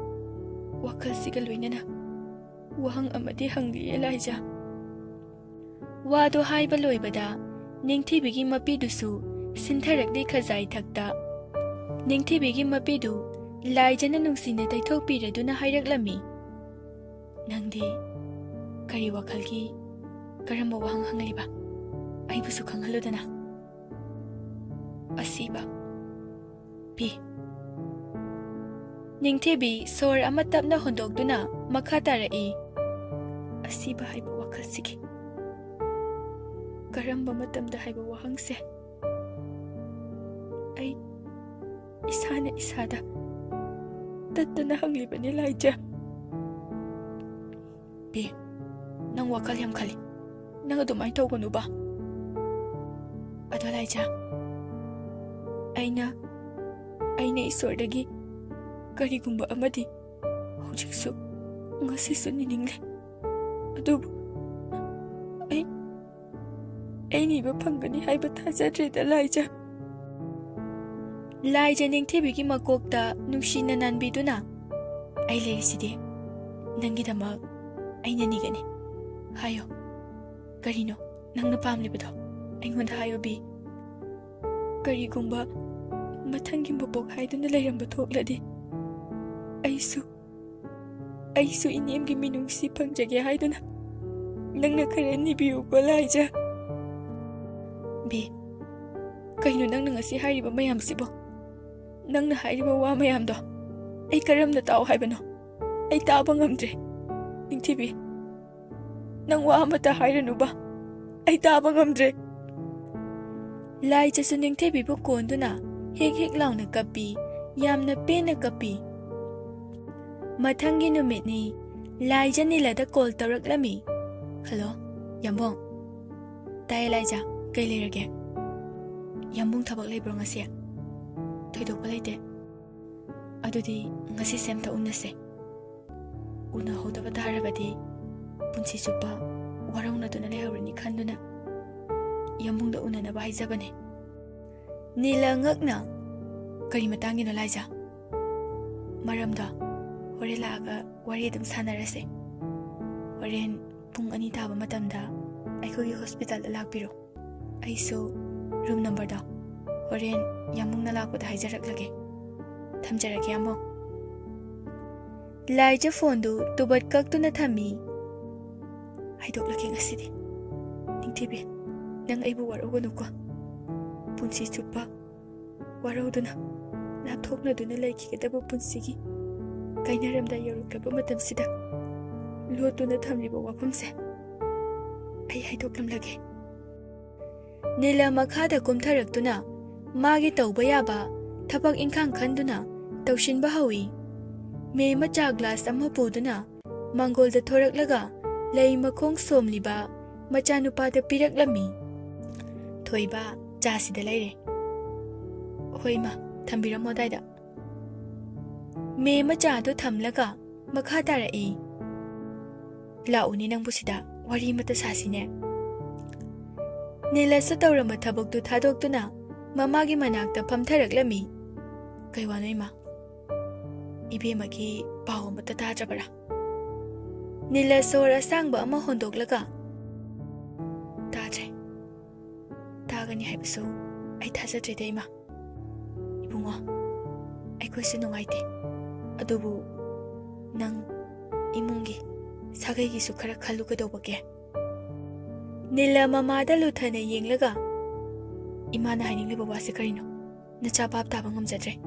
ꯋꯥꯈꯜꯁꯤꯒ ꯂꯣꯏꯅꯅ ꯋꯥꯍꯪ ꯑꯃꯗꯤ ꯍꯪꯂꯤꯌꯦ ꯂꯥꯏꯖꯥ꯫ ꯋꯥꯗꯣ ꯍꯥꯏꯕ ꯂꯣꯏꯕꯗ ꯅꯤꯡꯊꯤꯕꯤꯒꯤ ꯃꯄꯤꯗꯨꯁꯨ ꯁꯤꯟꯊꯔꯛꯂꯤ ꯈꯖꯥꯏ ꯊꯛꯇ꯫ ꯅꯤꯡꯊꯤꯕꯤꯒꯤ ꯃꯄꯤꯗꯨ ꯂꯥꯏꯖꯥꯅ ꯅꯨꯡꯁꯤꯅ ꯇꯩꯊꯣꯛꯄꯤꯔꯗꯨꯅ ꯍꯥꯏꯔꯛꯂꯝꯃꯤ, "ꯅꯪꯗꯤ ꯀꯔꯤ ꯋꯥꯈꯜꯒꯤ, ꯀꯔꯝꯕ ꯋꯥꯍꯪ ꯍꯪꯂꯤꯕ? ꯑꯩꯕꯨꯁꯨ ꯈꯪꯍꯜꯂꯨꯗꯅ꯫" "ꯑꯁꯤꯕ ꯕꯤ꯫" ꯅꯤꯡꯊꯤꯕꯤ ꯁꯣꯔ ꯑꯃ ꯇꯞꯅ ꯍꯣꯟꯗꯣꯛꯇꯨꯅ ꯃꯈꯥ ꯇꯥꯔꯛꯏ, "ꯑꯁꯤꯕ ꯍꯥꯏꯕ ꯋꯥꯈꯜꯁꯤꯒꯤ ꯀꯔꯝꯕ ꯃꯇꯝꯗ ꯍꯥꯏꯕ ꯋꯥꯍꯪꯁꯦ ꯑꯩ ꯏꯁꯥꯅ ꯏꯁꯥꯗ ꯇꯠꯇꯅ ꯍꯪꯂꯤꯕꯅꯤ ꯂꯥꯏꯖꯥ꯫" "ꯕꯤ, ꯅꯪ ꯋꯥꯈꯜ ꯌꯥꯝ ꯈꯜꯂꯤ꯫ ꯅꯪ ꯑꯗꯨꯃꯥꯏꯅ ꯇꯧꯒꯅꯨꯕ꯫ ꯑꯗꯣ ꯂꯥꯏꯖꯥ, ꯑꯩꯅ, ꯑꯩꯅ ꯏꯁꯣꯔꯗꯒꯤ ꯀꯔꯤꯒꯨꯝꯕ ꯑꯃꯗꯤ ꯍꯧꯖꯤꯛꯁꯨ, ꯉꯁꯤꯁꯨ ꯅꯤꯅꯤꯡꯂꯦ꯫ ꯑꯗꯨꯕꯨ ꯑꯩ, ꯑꯩ ꯅꯤꯕ ꯐꯪꯒꯅꯤ ꯍꯥꯏꯕ ꯊꯥꯖꯗ꯭ꯔꯦꯗ ꯂꯥꯏꯖꯥ꯫" ꯂꯥꯏꯖꯥ ꯅꯤꯡꯊꯤꯕꯤꯒꯤ ꯃꯀꯣꯛꯇ ꯅꯨꯡꯁꯤꯅ ꯅꯥꯟꯕꯤꯗꯨꯅ, "ꯑꯩ ꯂꯩꯔꯤꯁꯤꯗꯤ, ꯅꯪꯒꯤꯗꯃꯛ ꯑꯩꯅ ꯅꯤꯒꯅꯤ꯫ ꯍꯥꯏꯌꯣ, ꯀꯔꯤꯅꯣ ꯅꯪꯅ ꯄꯥꯝꯂꯤꯕꯗꯣ? ꯑꯩꯉꯣꯟꯗ ꯍꯥꯏꯌꯣ ꯕꯤ꯫ ꯀꯔꯤꯒꯨꯝꯕ ꯃꯊꯪꯒꯤ ꯃꯄꯣꯛ ꯍꯥꯏꯗꯨꯅ ꯂꯩꯔꯝꯕ ꯊꯣꯛꯂꯗꯤ, ꯑꯩꯁꯨ, ꯑꯩꯁꯨ ꯏꯅꯦꯝꯒꯤ ꯃꯤꯅꯨꯡꯁꯤ ꯐꯪꯖꯒꯦ ꯍꯥꯏꯗꯨꯅ ꯅꯪꯅ ꯈꯔ ꯅꯤꯕꯤꯌꯨꯀꯣ ꯂꯥꯏꯖꯥ꯫" "ꯕꯤ, ꯀꯩꯅꯣ ꯅꯪꯅ ꯉꯁꯤ ꯍꯥꯏꯔꯤꯕ ꯃꯌꯥꯝꯁꯤꯕꯣ? ꯅꯪꯅ ꯍꯥꯏꯔꯤꯕ ꯋꯥ ꯃꯌꯥꯝꯗꯣ ꯑꯩ ꯀꯔꯝꯅ ꯇꯥꯎ ꯍꯥꯏꯕꯅꯣ? ꯑꯩ ꯇꯥꯕ ꯉꯝꯗ꯭ꯔꯦ꯫ ꯅꯤꯡꯊꯤꯕꯤ, ꯅꯪ ꯋꯥ ꯑꯃꯠꯇ ꯍꯥꯏꯔꯅꯨꯕ꯫ ꯑꯩ ꯇꯥꯕ ꯉꯝꯗ꯭ꯔꯦ꯫ ꯂꯥꯏꯖꯁꯨ ꯅꯤꯡꯊꯤꯕꯤꯕꯨ ꯀꯣꯟꯗꯨꯅ ꯍꯦꯛ ꯍꯦꯛ ꯂꯥꯎꯅ ꯀꯞꯄꯤ, ꯌꯥꯝꯅ ꯄꯦꯟꯅ ꯀꯞꯄꯤ꯫ ꯃꯊꯪꯒꯤ ꯅꯨꯃꯤꯠꯅꯤ, ꯂꯥꯏꯖ ꯅꯤꯂꯗ ꯀꯣꯜ ꯇꯧꯔꯛꯂꯝꯃꯤ꯫ "ꯍꯜꯂꯣ, ꯌꯥꯝꯕꯨꯡ꯫" "ꯇꯥꯏꯌꯦ ꯂꯥꯏꯖ, ꯀꯩ ꯂꯩꯔꯒꯦ?" "ꯌꯥꯝꯕꯨꯡ ꯊꯕꯛ ꯂꯩꯕ꯭ꯔꯣ ꯉꯁꯤ?" "ꯊꯣꯏꯗꯣꯛꯄ ꯂꯩꯇꯦ꯫" "ꯑꯗꯨꯗꯤ ꯉꯁꯤꯁꯦ ꯑꯝꯇ ꯎꯅꯁꯦ꯫ ꯎꯅꯍꯧꯗꯕ ꯇꯥꯔꯕꯗꯤ ꯄꯨꯟꯁꯤ ꯆꯨꯞꯄ ꯋꯥꯔꯧꯅꯗꯨꯅ ꯂꯩꯍꯧꯔꯅꯤ ꯈꯟꯗꯨꯅ ꯌꯥꯝꯕꯨꯡꯗ ꯎꯅꯅꯕ ꯍꯥꯏꯖꯕꯅꯦ꯫" ꯅꯤꯂ ꯉꯛꯅ, "ꯀꯔꯤ ꯃꯇꯥꯡꯒꯤꯅꯣ ꯂꯥꯏꯖ?" "ꯃꯔꯝꯗꯣ ꯍꯣꯔꯦꯟ ꯂꯥꯛꯑꯒ ꯋꯥꯔꯤ ꯑꯗꯨꯝ ꯁꯥꯟꯅꯔꯁꯦ꯫ ꯍꯣꯔꯦꯟ ꯄꯨꯡ ꯑꯅꯤ ꯇꯥꯕ ꯃꯇꯝꯗ ꯑꯩꯈꯣꯏꯒꯤ ꯍꯣꯁꯄꯤꯇꯥꯜꯗ ꯂꯥꯛꯄꯤꯔꯣ꯫ ꯑꯩꯁꯨ ꯔꯨꯝ ꯅꯝꯕꯔꯗꯣ ꯍꯣꯔꯦꯟ ꯌꯥꯝꯕꯨꯡꯅ ꯂꯥꯛꯄꯗ ꯍꯥꯏꯖꯔꯛꯂꯒꯦ꯫ ꯊꯝꯖꯔꯒꯦ, ꯌꯥꯝꯕꯨꯡ꯫" ꯂꯥꯏꯖ ꯐꯣꯟꯗꯨ ꯇꯨꯕꯠ ꯀꯛꯇꯨꯅ ꯊꯝꯃꯤ꯫ "ꯍꯥꯏꯗꯣꯛꯂꯒꯦ ꯉꯁꯤꯗꯤ꯫ ꯅꯤꯡꯊꯤꯕꯤ, ꯅꯪ ꯑꯩꯕꯨ ꯋꯥꯔꯧꯒꯅꯨꯀꯣ꯫ ꯄꯨꯟꯁꯤ ꯆꯨꯞꯄ ꯋꯥꯔꯧꯗꯨꯅ, ꯂꯥꯞꯊꯣꯛꯅꯗꯨꯅ ꯂꯩꯈꯤꯒꯗꯕ ꯄꯨꯟꯁꯤꯒꯤ ꯀꯥꯏꯅꯔꯝꯗꯥꯏ ꯌꯧꯔꯛꯂꯕ ꯃꯇꯝꯁꯤꯗ ꯂꯣꯠꯇꯨꯅ ꯊꯝꯂꯤꯕ ꯋꯥꯐꯝꯁꯦ ꯑꯩ ꯍꯥꯏꯗꯣꯛꯂꯝꯂꯒꯦ꯫" ꯅꯤꯂ ꯃꯈꯥꯗ ꯀꯨꯝꯊꯔꯛꯇꯨꯅ ꯃꯥꯒꯤ ꯇꯧꯕ ꯌꯥꯕ ꯊꯕꯛ ꯏꯪꯈꯥꯡ ꯈꯟꯗꯨꯅ ꯇꯧꯁꯤꯟꯕ ꯍꯧꯏ꯫ ꯃꯦꯝ ꯃꯆꯥ ꯒ꯭ꯂꯥꯁ ꯑꯃ ꯄꯨꯗꯨꯅ ꯃꯥꯡꯒꯣꯜꯗ ꯊꯣꯔꯛꯂꯒ ꯂꯩ ꯃꯈꯣꯡ ꯁꯣꯝꯂꯤꯕ ꯃꯆꯥꯅꯨꯄꯥꯗ ꯄꯤꯔꯛꯂꯝꯃꯤ꯫ "ꯊꯣꯏꯕ, ꯆꯥꯁꯤꯗ ꯂꯩꯔꯦ꯫" "ꯍꯣꯏ ꯏꯃꯥ, ꯊꯝꯕꯤꯔꯝꯃꯣ ꯑꯗꯥꯏꯗ꯫" ꯃꯦꯝ ꯃꯆꯥꯗꯨ ꯊꯝꯂꯒ ꯃꯈꯥ ꯇꯥꯔꯛꯏ꯫ "ꯂꯥꯛꯎꯅꯦ ꯅꯪꯕꯨ ꯁꯤꯗ, ꯋꯥꯔꯤ ꯑꯃꯇ ꯁꯥꯁꯤꯅꯦ꯫" ꯅꯤꯂꯁꯨ ꯇꯧꯔꯝꯕ ꯊꯕꯛꯇꯨ ꯊꯥꯗꯣꯛꯇꯨꯅ ꯃꯃꯥꯒꯤ ꯃꯅꯥꯛꯇ ꯐꯝꯊꯔꯛꯂꯝꯃꯤ꯫ "ꯀꯩ ꯋꯥꯅꯣ ꯏꯃꯥ? ꯏꯕꯦꯝꯃꯒꯤ ꯄꯥꯎ ꯑꯃꯠꯇ ꯇꯥꯗ꯭ꯔꯕꯔꯥ?" ꯅꯤꯂ ꯁꯣꯔ ꯑꯁꯥꯡꯕ ꯑꯃ ꯍꯣꯟꯗꯣꯛꯂꯒ, "ꯇꯥꯗ꯭ꯔꯦ꯫ ꯇꯥꯒꯅꯤ ꯍꯥꯏꯕꯁꯨ ꯑꯩ ꯊꯥꯖꯗ꯭ꯔꯦꯗ ꯏꯃꯥ꯫ ꯏꯕꯨꯡꯉꯣ, ꯑꯩꯈꯣꯏꯁꯨ ꯅꯨꯡꯉꯥꯏꯇꯦ꯫ ꯑꯗꯨꯕꯨ ꯅꯪ ꯏꯃꯨꯡꯒꯤ ꯁꯥꯒꯩꯒꯤꯁꯨ ꯈꯔ ꯈꯜꯂꯨ ꯀꯩꯗꯧꯕꯒꯦ?" ꯅꯤꯂ ꯃꯃꯥꯗ ꯂꯨꯊꯅ ꯌꯦꯡꯂꯒ, "ꯏꯃꯥꯅ ꯍꯥꯏꯅꯤꯡꯂꯤꯕ ꯋꯥꯁꯦ ꯀꯔꯤꯅꯣ? ꯅꯆꯥ ꯚꯥꯞ ꯇꯥꯕ ꯉꯝꯖꯗ꯭ꯔꯦ꯫"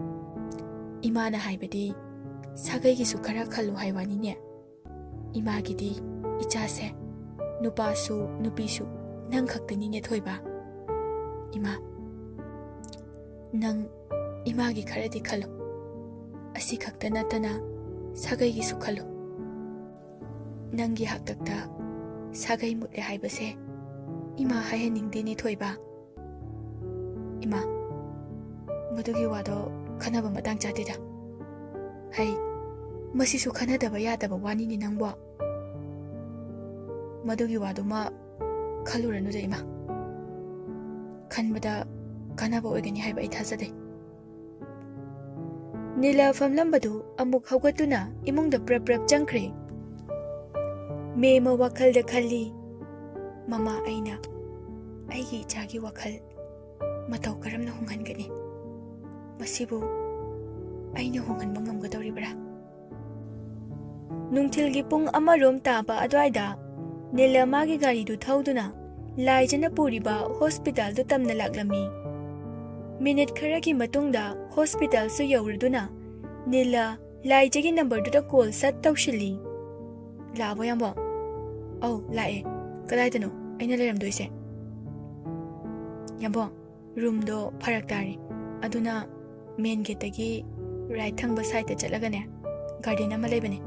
"ꯏꯃꯥꯅ ꯍꯥꯏꯕꯗꯤ ꯁꯥꯒꯩꯒꯤꯁꯨ ꯈꯔ ꯈꯜꯂꯨ ꯍꯥꯏ ꯋꯥꯅꯤꯅꯦ꯫ ꯏꯃꯥꯒꯤꯗꯤ ꯏꯆꯥꯁꯦ ꯅꯨꯄꯥꯁꯨ ꯅꯨꯄꯤꯁꯨ ꯅꯪ ꯈꯛꯇꯅꯤꯅꯦ ꯊꯣꯏꯕ꯫ ꯏꯃꯥ, ꯅꯪ ꯏꯃꯥꯒꯤ ꯈꯔꯗꯤ ꯈꯜꯂꯨ꯫ ꯑꯁꯤ ꯈꯛꯇ ꯅꯠꯇꯅ ꯁꯥꯒꯩꯒꯤꯁꯨ ꯈꯜꯂꯨ꯫ ꯅꯪꯒꯤ ꯍꯥꯛꯇꯛꯇ ꯁꯥꯒꯩ ꯃꯨꯠꯂꯦ ꯍꯥꯏꯕꯁꯦ ꯏꯃꯥ ꯍꯥꯏꯍꯟꯅꯤꯡꯗꯦꯅꯦ ꯊꯣꯏꯕ꯫ ꯏꯃꯥ, ꯃꯗꯨꯒꯤ ꯋꯥꯗꯣ ꯈꯟꯅꯕ ꯃꯇꯥꯡ ꯆꯥꯗꯦꯗ꯫ ꯍꯩ, ꯃꯁꯤꯁꯨ ꯈꯟꯅꯗꯕ ꯌꯥꯗꯕ ꯋꯥꯅꯤꯅꯦ ꯅꯪꯕꯣ꯫ ꯃꯗꯨꯒꯤ ꯋꯥꯗꯨꯃ ꯈꯜꯂꯨꯔꯅꯨꯗ ꯏꯃꯥ꯫ ꯈꯟꯕꯗ ꯀꯥꯟꯅꯕ ꯑꯣꯏꯒꯅꯤ ꯍꯥꯏꯕ ꯑꯩ ꯊꯥꯖꯗꯦ꯫ ꯅꯤꯂꯥ ꯐꯝꯂꯝꯕꯗꯨ ꯑꯃꯨꯛ ꯍꯧꯒꯠꯇꯨꯅ ꯏꯃꯨꯡꯗ ꯄ꯭ꯔꯞ ꯄ꯭ꯔꯞ ꯆꯪꯈ꯭ꯔꯦ꯫ ꯃꯦꯝꯃ ꯋꯥꯈꯜꯗ ꯈꯜꯂꯤ, "ꯃꯃꯥ, ꯑꯩꯅ ꯑꯩꯒꯤ ꯏꯆꯥꯒꯤ ꯋꯥꯈꯜ ꯃꯇꯧ ꯀꯔꯝꯅ ꯍꯣꯡꯍꯟꯒꯅꯤ? ꯃꯁꯤꯕꯨ ꯑꯩꯅ ꯍꯣꯡꯍꯟꯕ ꯉꯝꯒꯗꯧꯔꯤꯕ꯭ꯔꯥ?" ꯅꯨꯡꯊꯤꯜꯒꯤ ꯄꯨꯡ ꯑꯃꯔꯣꯝ ꯇꯥꯕ ꯑꯗꯨꯋꯥꯏꯗ ꯅꯤꯂꯥ ꯃꯥꯒꯤ ꯒꯥꯔꯤꯗꯨ ꯊꯧꯗꯨꯅ ꯂꯥꯏꯖꯅ ꯄꯨꯔꯤꯕ ꯍꯣꯁꯄꯤꯇꯥꯜꯗꯨ ꯇꯝꯅ ꯂꯥꯛꯂꯝꯃꯤ꯫ ꯃꯤꯅꯤꯠ ꯈꯔꯒꯤ ꯃꯇꯨꯡꯗ ꯍꯣꯁꯄꯤꯇꯥꯜꯁꯨ ꯌꯧꯔꯗꯨꯅ ꯅꯤꯂꯥ ꯂꯥꯏꯖꯒꯤ ꯅꯝꯕꯔꯗꯨꯗ ꯀꯣꯜ ꯁꯠ ꯇꯧꯁꯤꯜꯂꯤ꯫ "ꯂꯥꯛꯑꯕꯣ ꯌꯥꯝꯕꯣ?" "ꯑꯧ, ꯂꯥꯛꯑꯦ꯫ ꯀꯗꯥꯏꯗꯅꯣ ꯑꯩꯅ ꯂꯩꯔꯝꯗꯣꯏꯁꯦ?" "ꯌꯥꯝꯕꯣ, ꯔꯨꯝꯗꯣ ꯐꯔꯛ ꯇꯥꯔꯦ, ꯑꯗꯨꯅ ꯃꯦꯟ ꯒꯦꯠꯇꯒꯤ ꯔꯥꯏꯠ ꯊꯪꯕ ꯁꯥꯏꯠꯇ ꯆꯠꯂꯒꯅꯦ, ꯒꯥꯔꯗꯦꯟ ꯑꯃ ꯂꯩꯕꯅꯦ,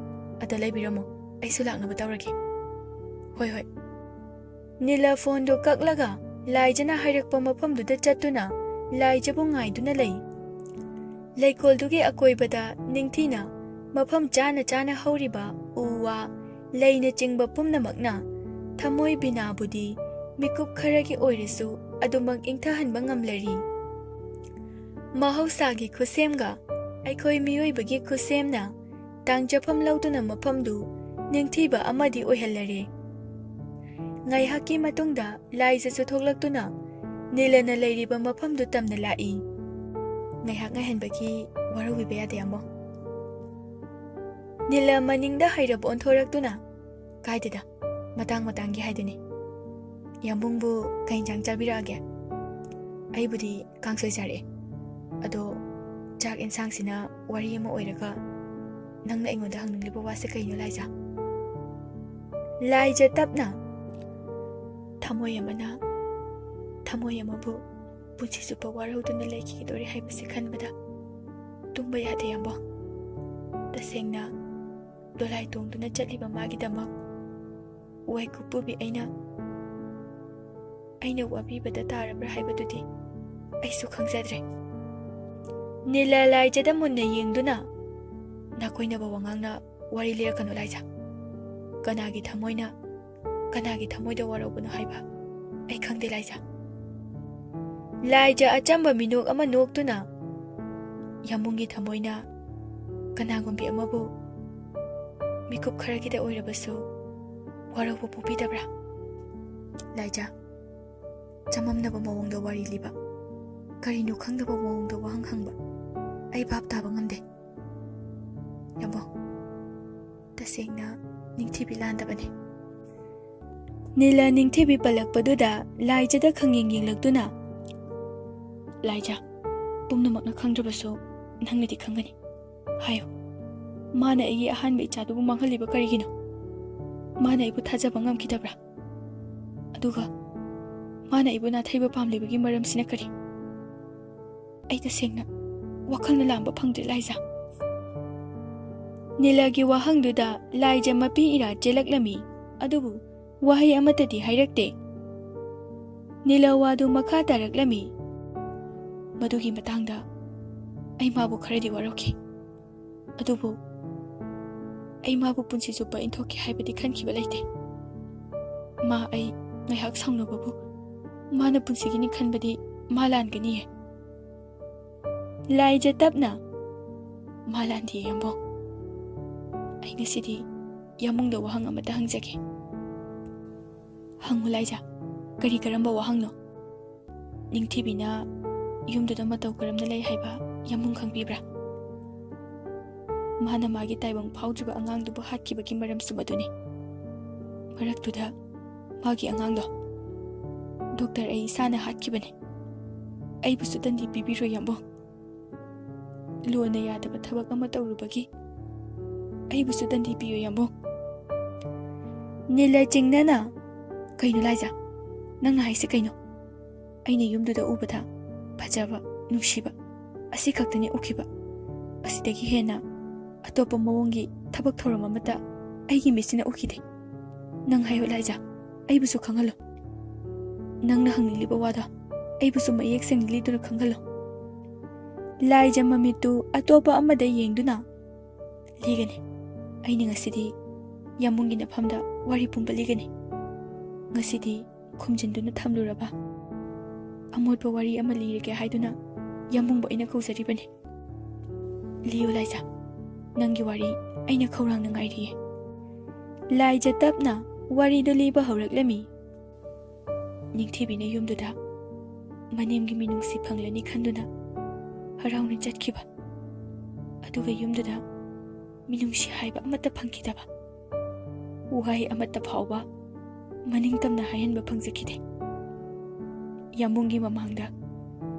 ꯑꯗ ꯂꯩꯕꯤꯔꯝꯃꯣ, ꯑꯩꯁꯨ ꯂꯥꯛꯅꯕ ꯇꯧꯔꯒꯦ꯫" "ꯍꯣꯏ, ꯍꯣꯏ꯫" ꯅꯤꯂꯥ ꯐꯣꯟꯗꯨ ꯀꯛꯂꯒ ꯂꯥꯏꯖꯅ ꯍꯥꯏꯔꯛꯄ ꯃꯐꯝꯗꯨꯗ ꯆꯠꯇꯨꯅ ꯂꯥꯏꯖꯕꯨ ꯉꯥꯏꯗꯨꯅ ꯂꯩ꯫ ꯂꯩꯀꯣꯜꯗꯨꯒꯤ ꯑꯀꯣꯏꯕꯗ ꯅꯤꯡꯊꯤꯅ ꯃꯐꯝ ꯆꯥꯅ ꯆꯥꯅ ꯍꯧꯔꯤꯕ ꯎ ꯋꯥ, ꯂꯩꯅꯆꯤꯡꯕ ꯄꯨꯝꯅꯃꯛꯅ ꯊꯃꯣꯏ ꯕꯤꯅꯥꯕꯨꯗꯤ ꯃꯤꯀꯨꯞ ꯈꯔꯒꯤ ꯑꯣꯏꯔꯁꯨ ꯑꯗꯨꯃꯛ ꯏꯪꯊꯍꯟꯕ ꯉꯝꯂꯔꯤ꯫ ꯃꯍꯧꯁꯥꯒꯤ ꯈꯨꯠꯁꯦꯝꯒ ꯑꯩꯈꯣꯏ ꯃꯤꯑꯣꯏꯕꯒꯤ ꯈꯨꯠꯁꯦꯝꯅ ꯇꯥꯡꯖꯐꯝ ꯂꯧꯗꯨꯅ ꯃꯐꯝꯗꯨ ꯅꯤꯡꯊꯤꯕ ꯑꯃꯗꯤ ꯑꯣꯏꯍꯜꯂꯔꯦ꯫ ꯉꯥꯏꯍꯥꯛꯀꯤ ꯃꯇꯨꯡꯗ ꯂꯥꯏꯖꯁꯨ ꯊꯣꯛꯂꯛꯇꯨꯅ ꯅꯤꯂꯅ ꯂꯩꯔꯤꯕ ꯃꯐꯝꯗꯨ ꯇꯝꯅ ꯂꯥꯛꯏ꯫ "ꯉꯥꯏꯍꯥꯛ ꯉꯥꯏꯍꯟꯕꯒꯤ ꯋꯥꯔꯧꯕꯤꯕ ꯌꯥꯗꯦ, ꯑꯃꯣ꯫" ꯅꯤꯂ ꯃꯅꯤꯡꯗ ꯍꯩꯔꯞ ꯑꯣꯟꯊꯣꯔꯛꯇꯨꯅ, "ꯀꯥꯏꯗꯦꯗ, ꯃꯇꯥꯡ ꯃꯇꯥꯡꯒꯤ ꯍꯥꯏꯗꯨꯅꯤ꯫ ꯌꯥꯝꯕꯨꯡꯕꯨ ꯀꯩ ꯏꯟꯖꯥꯡ ꯆꯥꯕꯤꯔꯛꯑꯒꯦ?" "ꯑꯩꯕꯨꯗꯤ ꯀꯥꯡꯁꯣꯏ ꯆꯥꯔꯛꯑꯦ꯫ ꯑꯗꯣ ꯆꯥꯛ ꯏꯟꯁꯥꯡꯁꯤꯅ ꯋꯥꯔꯤ ꯑꯃ ꯑꯣꯏꯔꯒ ꯅꯪꯅ ꯑꯩꯉꯣꯟꯗ ꯍꯪꯅꯤꯡꯂꯤꯕ ꯋꯥꯁꯦ ꯀꯩꯅꯣ, ꯂꯥꯏꯖꯥ?" ꯂꯥꯏꯖ ꯇꯞꯅ, ꯊꯃꯣꯏ ꯑꯃꯅ ꯊꯃꯣꯏ ꯑꯃꯕꯨ ꯄꯨꯟꯁꯤ ꯆꯨꯞꯄ ꯋꯥꯔꯧꯗꯨꯅ ꯂꯩꯈꯤꯒꯗꯧꯔꯦ ꯍꯥꯏꯕꯁꯤ ꯈꯟꯕꯗ ꯇꯨꯝꯕ ꯌꯥꯗꯦ, ꯌꯥꯝꯕꯣ꯫ ꯇꯁꯦꯡꯅ ꯗꯣꯂꯥꯏ ꯇꯣꯡꯗꯨꯅ ꯆꯠꯂꯤꯕ ꯃꯥꯒꯤꯗꯃꯛ ꯋꯥꯏꯀꯨꯞꯄꯨꯕꯤ ꯑꯩꯅ, ꯑꯩꯅ ꯋꯥꯕꯤꯕꯗ ꯇꯥꯔꯕ꯭ꯔꯥ ꯍꯥꯏꯕꯗꯨꯗꯤ ꯑꯩꯁꯨ ꯈꯪꯖꯗ꯭ꯔꯦ꯫ ꯅꯤꯂ ꯂꯥꯏꯖꯗ ꯃꯨꯟꯅ ꯌꯦꯡꯗꯨꯅ, "ꯅꯥꯀꯣꯏꯅꯕ ꯋꯥꯉꯥꯡꯅ ꯋꯥꯔꯤ ꯂꯤꯔꯛꯀꯅꯨ, ꯂꯥꯏꯖ꯫ ꯀꯅꯥꯒꯤ ꯊꯃꯣꯏꯅ, ꯀꯅꯥꯒꯤ ꯊꯃꯣꯏꯗ ꯋꯥꯔꯧꯕꯅꯣ ꯍꯥꯏꯕ ꯑꯩ ꯈꯪꯗꯦ, ꯂꯥꯏꯖ꯫" ꯂꯥꯏꯖ ꯑꯆꯝꯕ ꯃꯤꯅꯣꯛ ꯑꯃ ꯅꯣꯛꯇꯨꯅ, "ꯌꯥꯝꯕꯨꯡꯒꯤ ꯊꯃꯣꯏꯅ ꯀꯅꯥꯒꯨꯝꯕꯤ ꯑꯃꯕꯨ ꯃꯤꯀꯨꯞ ꯈꯔꯒꯤꯗ ꯑꯣꯏꯔꯕꯁꯨ ꯋꯥꯔꯧꯕ ꯄꯣꯛꯄꯤꯗꯕ꯭ꯔꯥ?" ꯂꯥꯏꯖ, ꯆꯃꯝꯅꯕ ꯃꯑꯣꯡꯗ ꯋꯥꯔꯤ ꯂꯤꯕ, ꯀꯔꯤꯅꯣ ꯈꯪꯗꯕ ꯃꯑꯣꯡꯗ ꯋꯥꯍꯪ ꯍꯪꯕ, ꯑꯩ ꯚꯥꯞ ꯇꯥꯕ ꯉꯝꯗꯦ꯫ ꯌꯥꯝꯕꯣ, ꯇꯁꯦꯡꯅ ꯅꯤꯡꯊꯤꯕꯤ ꯂꯥꯟꯗꯕꯅꯤ꯫ ꯅꯤꯂ ꯅꯤꯡꯊꯤꯕꯤ ꯄꯜꯂꯛꯄꯗꯨꯗ ꯂꯥꯏꯖꯗ ꯈꯪꯌꯦꯡ ꯌꯦꯡꯂꯛꯇꯨꯅ, "ꯂꯥꯏꯖ, ꯄꯨꯝꯅꯃꯛꯅ ꯈꯪꯗ꯭ꯔꯕꯁꯨ ꯅꯪꯅꯗꯤ ꯈꯪꯒꯅꯤ꯫ ꯍꯥꯏꯌꯨ, ꯃꯥꯅ ꯑꯩꯒꯤ ꯑꯍꯥꯟꯕ ꯏꯆꯥꯗꯨꯕꯨ ꯃꯥꯡꯍꯜꯂꯤꯕ ꯀꯔꯤꯒꯤꯅꯣ? ꯃꯥꯅ ꯑꯩꯕꯨ ꯊꯥꯖꯕ ꯉꯝꯈꯤꯗꯕ꯭ꯔꯥ? ꯑꯗꯨꯒ ꯃꯥꯅ ꯑꯩꯕꯨ ꯅꯥꯊꯩꯕ ꯄꯥꯝꯂꯤꯕꯒꯤ ꯃꯔꯝꯁꯤꯅ ꯀꯔꯤ? ꯑꯩ ꯇꯁꯦꯡꯅ ꯋꯥꯈꯜꯅ ꯂꯥꯝꯕ ꯐꯪꯗ꯭ꯔꯦ, ꯂꯥꯏꯖ꯫" ꯅꯤꯂꯒꯤ ꯋꯥꯍꯪꯗꯨꯗ ꯂꯥꯏꯖ ꯃꯄꯤ ꯏꯔꯥ ꯆꯦꯜꯂꯛꯂꯝꯃꯤ, ꯑꯗꯨꯕꯨ ꯋꯥꯍꯩ ꯑꯃꯠꯇꯗꯤ ꯍꯥꯏꯔꯛꯇꯦ꯫ ꯅꯤꯂ ꯋꯥꯗꯨ ꯃꯈꯥ ꯇꯥꯔꯛꯂꯝꯃꯤ, "ꯃꯗꯨꯒꯤ ꯃꯇꯥꯡꯗ ꯑꯩ ꯃꯥꯕꯨ ꯈꯔꯗꯤ ꯋꯥꯔꯧꯈꯤ꯫ ꯑꯗꯨꯕꯨ ꯑꯩ ꯃꯥꯕꯨ ꯄꯨꯟꯁꯤ ꯆꯨꯞꯄ ꯏꯟꯊꯣꯛꯀꯦ ꯍꯥꯏꯕꯗꯤ ꯈꯟꯈꯤꯕ ꯂꯩꯇꯦ꯫ ꯃꯥ ꯑꯩ ꯉꯥꯏꯍꯥꯛ ꯁꯥꯎꯅꯕꯕꯨ ꯃꯥꯅ ꯄꯨꯟꯁꯤꯒꯤꯅꯤ ꯈꯟꯕꯗꯤ ꯃꯥ ꯂꯥꯟꯒꯅꯤꯌꯦ꯫" ꯂꯥꯏꯖ ꯇꯞꯅ, "ꯃꯥ ꯂꯥꯟꯗꯤꯌꯦ, ꯌꯥꯝꯕꯣ꯫ ꯑꯩ ꯉꯁꯤꯗꯤ ꯌꯥꯝꯕꯨꯡꯗ ꯋꯥꯍꯪ ꯑꯃꯇ ꯍꯪꯖꯒꯦ꯫" "ꯍꯪꯉꯨ, ꯂꯥꯏꯖ, ꯀꯔꯤ ꯀꯔꯝꯕ ꯋꯥꯍꯪꯅꯣ?" "ꯅꯤꯡꯊꯤꯕꯤꯅ ꯌꯨꯝꯗꯨꯗ ꯃꯇꯧ ꯀꯔꯝꯅ ꯂꯩ ꯍꯥꯏꯕ ꯌꯥꯝꯕꯨꯡ ꯈꯪꯕꯤꯕ꯭ꯔꯥ?" "ꯃꯥꯅ ꯃꯥꯒꯤ ꯇꯥꯏꯕꯪ ꯐꯥꯎꯗ꯭ꯔꯤꯕ ꯑꯉꯥꯡꯗꯨꯕꯨ ꯍꯥꯠꯈꯤꯕꯒꯤ ꯃꯔꯝꯁꯨ ꯃꯗꯨꯅꯤ꯫ ꯃꯔꯛꯇꯨꯗ ꯃꯥꯒꯤ ꯑꯉꯥꯡꯗꯣ ꯗꯣꯛꯇꯔ ꯑꯩ ꯏꯁꯥꯅ ꯍꯥꯠꯈꯤꯕꯅꯤ꯫ ꯑꯩꯕꯨꯁꯨ ꯗꯟꯗꯤ ꯄꯤꯕꯤꯔꯣ, ꯌꯥꯝꯕꯨꯡ꯫ ꯂꯣꯟꯅ ꯌꯥꯗꯕ ꯊꯕꯛ ꯑꯃ ꯇꯧꯔꯨꯕꯒꯤ ꯑꯩꯕꯨꯁꯨ ꯗꯟꯗꯤ ꯄꯤꯌꯨ, ꯌꯥꯝꯕꯨꯡ꯫" ꯅꯤꯂ ꯆꯤꯡꯅꯅ, "ꯀꯩꯅꯣ, ꯂꯥꯏꯖ? ꯅꯪꯅ ꯍꯥꯏꯁꯦ ꯀꯩꯅꯣ? ꯑꯩꯅ ꯌꯨꯝꯗꯨꯗ ꯎꯕꯗ ꯐꯖꯕ, ꯅꯨꯡꯁꯤꯕ ꯑꯁꯤ ꯈꯛꯇꯅꯤ ꯎꯈꯤꯕ꯫ ꯑꯁꯤꯗꯒꯤ ꯍꯦꯟꯅ ꯑꯇꯣꯞꯄ ꯃꯑꯣꯡꯒꯤ ꯊꯕꯛ ꯊꯧꯔꯝ ꯑꯃꯠꯇ ꯑꯩꯒꯤ ꯃꯤꯠꯁꯤꯅ ꯎꯈꯤꯗꯦ꯫ ꯅꯪ ꯍꯥꯏꯌꯣ ꯂꯥꯏꯖꯥ, ꯑꯩꯕꯨꯁꯨ ꯈꯪꯍꯜꯂꯣ꯫ ꯅꯪꯅ ꯍꯪꯅꯤꯡꯂꯤꯕ ꯋꯥꯗꯣ ꯑꯩꯕꯨꯁꯨ ꯃꯌꯦꯛ ꯁꯦꯡꯅ ꯂꯤꯗꯨꯅ ꯈꯪꯍꯜꯂꯣ꯫ ꯂꯥꯏꯖꯥ ꯃꯃꯤꯠꯇꯨ ꯑꯇꯣꯞꯄ ꯑꯃꯗ ꯌꯦꯡꯗꯨꯅ, "ꯂꯤꯒꯅꯤ꯫ ꯑꯩꯅ ꯉꯁꯤꯗꯤ ꯌꯥꯝꯕꯨꯡꯒꯤ ꯅꯐꯝꯗ ꯋꯥꯔꯤ ꯄꯨꯝꯕ ꯂꯤꯒꯅꯤ꯫ ꯉꯁꯤꯗꯤ ꯈꯨꯝꯖꯤꯟꯗꯨꯅ ꯊꯝꯂꯨꯔꯕ ꯑꯃꯣꯠꯄ ꯋꯥꯔꯤ ꯑꯃ ꯂꯤꯔꯒꯦ ꯍꯥꯏꯗꯨꯅ ꯌꯥꯝꯕꯨꯡꯕꯨ ꯑꯩꯅ ꯀꯧꯖꯔꯤꯕꯅꯤ꯫ ꯂꯤꯌꯨ ꯂꯥꯏꯖꯥ, ꯅꯪꯒꯤ ꯋꯥꯔꯤ ꯑꯩꯅ ꯈꯧꯔꯥꯡꯅ ꯉꯥꯏꯔꯤꯌꯦ꯫" ꯂꯥꯏꯖꯥ ꯇꯞꯅ ꯋꯥꯔꯤꯗꯨ ꯂꯤꯕ ꯍꯧꯔꯛꯂꯝꯃꯤ꯫ ꯅꯤꯡꯊꯤꯕꯤꯅ ꯌꯨꯝꯗꯨꯗ ꯃꯅꯦꯝꯒꯤ ꯃꯤꯅꯨꯡꯁꯤ ꯐꯪꯂꯅꯤ ꯈꯟꯗꯨꯅ ꯍꯔꯥꯎꯅ ꯆꯠꯈꯤꯕ꯫ ꯑꯗꯨꯒ ꯌꯨꯝꯗꯨꯗ ꯃꯤꯅꯨꯡꯁꯤ ꯍꯥꯏꯕ ꯑꯃꯠꯇ ꯐꯪꯈꯤꯗꯕ꯫ ꯋꯥꯍꯩ ꯑꯃꯠꯇ ꯐꯥꯎꯕ ꯃꯅꯤꯡ ꯇꯝꯅ ꯍꯥꯏꯍꯟꯕ ꯐꯪꯖꯈꯤꯗꯦ꯫ ꯌꯥꯝꯕꯨꯡꯒꯤ ꯃꯃꯥꯡꯗ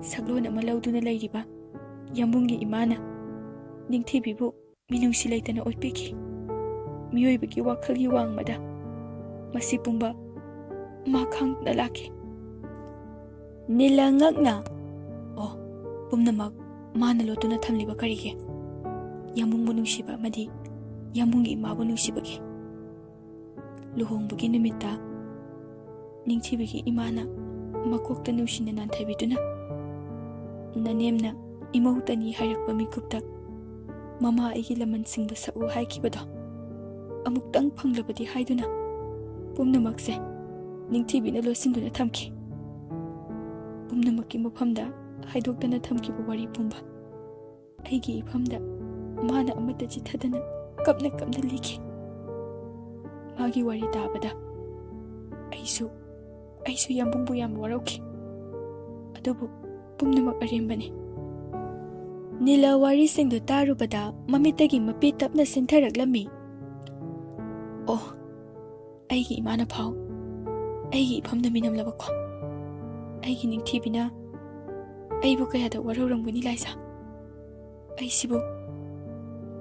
ꯁꯛꯂꯣꯟ ꯑꯃ ꯂꯧꯗꯨꯅ ꯂꯩꯔꯤꯕ ꯌꯥꯝꯕꯨꯡꯒꯤ ꯏꯃꯥꯅ ꯅꯤꯡꯊꯤꯕꯤꯕꯨ ꯃꯤꯅꯨꯡꯁꯤ ꯂꯩꯇꯅ ꯑꯣꯠꯄꯤꯈꯤ꯫ ꯃꯤꯑꯣꯏꯕꯒꯤ ꯋꯥꯈꯜꯒꯤ ꯋꯥꯡꯃꯗ ꯃꯁꯤ ꯄꯨꯝꯕ ꯃꯥ ꯈꯥꯡꯗꯨꯅ ꯂꯥꯛꯈꯤ꯫ ꯅꯤꯂ ꯉꯛꯅ, "ꯑꯣ, ꯄꯨꯝꯅꯃꯛ ꯃꯥꯅ ꯂꯣꯠꯇꯨꯅ ꯊꯝꯂꯤꯕ ꯀꯔꯤꯒꯤ? ꯌꯥꯝꯕꯨꯡꯕꯨ ꯅꯨꯡꯁꯤꯕ ꯑꯃꯗꯤ ꯌꯥꯝꯕꯨꯡꯒꯤ ꯏꯃꯥꯕꯨ ꯅꯨꯡꯁꯤꯕꯒꯤ꯫" ꯂꯨꯍꯣꯡꯕꯒꯤ ꯅꯨꯃꯤꯠꯇ ꯅꯤꯡꯊꯤꯕꯤꯒꯤ ꯏꯃꯥꯅ ꯃꯀꯣꯛꯇ ꯅꯨꯡꯁꯤꯅ ꯅꯥꯟꯊꯕꯤꯗꯨꯅ, "ꯅꯅꯦꯝꯅ ꯏꯃꯧꯇꯅꯤ ꯍꯥꯏꯔꯛꯄ ꯃꯤꯀꯨꯞꯇ ꯃꯃꯥ ꯑꯩꯒꯤ ꯂꯃꯟ ꯁꯤꯡꯕ ꯁꯛꯎ ꯍꯥꯏꯈꯤꯕꯗꯣ ꯑꯃꯨꯛꯇꯪ ꯐꯪꯂꯕꯗꯤ" ꯍꯥꯏꯗꯨꯅ ꯄꯨꯝꯅꯃꯛꯁꯦ ꯅꯤꯡꯊꯤꯕꯤꯅ ꯂꯣꯠꯁꯤꯟꯗꯨꯅ ꯊꯝꯈꯤ꯫ ꯄꯨꯝꯅꯃꯛꯀꯤ ꯃꯐꯝꯗ ꯍꯥꯏꯗꯣꯛꯇꯅ ꯊꯝꯈꯤꯕ ꯋꯥꯔꯤ ꯄꯨꯝꯕ ꯑꯩꯒꯤ ꯏꯐꯝꯗ ꯃꯥꯅ ꯑꯃꯠꯇ ꯆꯤꯠꯊꯗꯅ ꯀꯞꯅ ꯀꯞꯅ ꯂꯤꯈꯤ꯫ ꯃꯥꯒꯤ ꯋꯥꯔꯤ ꯇꯥꯕꯗ ꯑꯩꯁꯨ, ꯑꯩꯁꯨ ꯌꯥꯝꯕꯨꯡꯕꯨ ꯌꯥꯝ ꯋꯥꯔꯧꯈꯤ꯫ ꯑꯗꯨꯕꯨ ꯄꯨꯝꯅꯃꯛ ꯑꯔꯦꯝꯕꯅꯤ꯫ ꯅꯤꯂ ꯋꯥꯔꯤꯁꯤꯡꯗꯨ ꯇꯥꯔꯨꯕꯗ ꯃꯃꯤꯠꯇꯒꯤ ꯃꯄꯤ ꯇꯞꯅ ꯆꯦꯟꯊꯔꯛꯂꯝꯃꯤ꯫ "ꯑꯣ, ꯑꯩꯒꯤ ꯏꯃꯥꯅ ꯐꯥꯎ ꯑꯩꯒꯤ ꯏꯐꯝꯗ ꯃꯤꯅꯝꯂꯕꯀꯣ꯫ ꯑꯩꯒꯤ ꯅꯤꯡꯊꯤꯕꯤꯅ ꯑꯩꯕꯨ ꯀꯌꯥꯗ ꯋꯥꯔꯧꯔꯝꯒꯅꯤ ꯂꯥꯏꯖꯥ꯫ ꯑꯩꯁꯤꯕꯨ,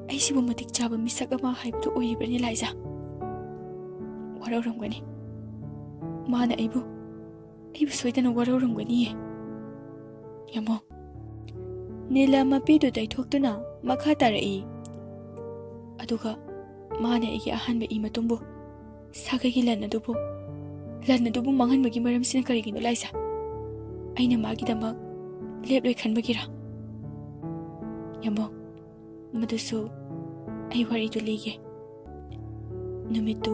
ꯑꯩꯁꯤꯕꯨ ꯃꯇꯤꯛ ꯆꯥꯕ ꯃꯤꯁꯛ ꯑꯃ ꯍꯥꯏꯕꯗꯨ ꯑꯣꯏꯔꯤꯕ꯭ꯔꯅꯤ ꯂꯥꯏꯖꯥ? ꯋꯥꯔꯧꯔꯝꯒꯅꯤ꯫ ꯃꯥꯅ ꯑꯩꯕꯨ ꯑꯩꯕꯨ ꯁꯣꯏꯗꯅ ꯋꯥꯔꯧꯔꯝꯒꯅꯤꯌꯦ꯫ ꯌꯥꯝꯕꯨꯡ, ꯅꯤꯂꯥ ꯃꯄꯤꯗꯨ ꯇꯩꯊꯣꯛꯇꯨꯅ ꯃꯈꯥ ꯇꯥꯔꯛꯏ꯫ ꯑꯗꯨꯒ ꯃꯥꯅ ꯑꯩꯒꯤ ꯑꯍꯥꯟꯕ ꯏ ꯃꯇꯨꯡꯕꯨ ꯁꯥꯒꯩꯒꯤ ꯂꯟ ꯑꯗꯨꯕꯨ, ꯂꯟ ꯑꯗꯨꯕꯨ ꯃꯥꯡꯍꯟꯕꯒꯤ ꯃꯔꯝꯁꯤꯅ ꯀꯔꯤꯒꯤꯅꯣ ꯂꯥꯏꯖꯥ? ꯑꯩꯅ ꯃꯥꯒꯤꯗꯃꯛ ꯂꯦꯞꯂꯣꯏ ꯈꯟꯕꯒꯤꯔꯥ? ꯌꯥꯝꯕꯨꯡ, ꯃꯗꯨꯁꯨ ꯑꯩ ꯋꯥꯔꯤꯗꯨ ꯂꯤꯒꯦ꯫ ꯅꯨꯃꯤꯠꯇꯨ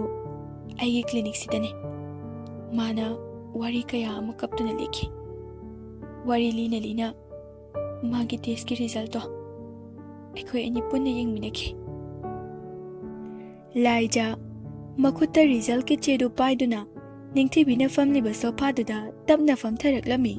ꯑꯩꯒꯤ ꯀ꯭ꯂꯤꯅꯤꯛꯁꯤꯗꯅꯦ ꯃꯥꯅ ꯋꯥꯔꯤ ꯀꯌꯥ ꯑꯃ ꯀꯞꯇꯨꯅ ꯂꯤꯈꯤ꯫ ꯋꯥꯔꯤ ꯂꯤꯅ ꯂꯤꯅ ꯃꯥꯒꯤ ꯇꯦꯁꯀꯤ ꯔꯤꯖꯜꯇꯣ ꯑꯩꯈꯣꯏ ꯑꯅꯤ ꯄꯨꯟꯅ ꯌꯦꯡꯃꯤꯟꯅꯈꯤ꯫ ꯂꯥꯏꯖꯥ ꯃꯈꯨꯠꯇ ꯔꯤꯖꯜꯀꯤ ꯆꯦꯗꯨ ꯄꯥꯏꯗꯨꯅ ꯅꯤꯡꯊꯤꯕꯤꯅ ꯐꯝꯂꯤꯕ ꯁꯣꯐꯥꯗꯨꯗ ꯇꯞꯅ ꯐꯝꯊꯔꯛꯂꯝꯃꯤ꯫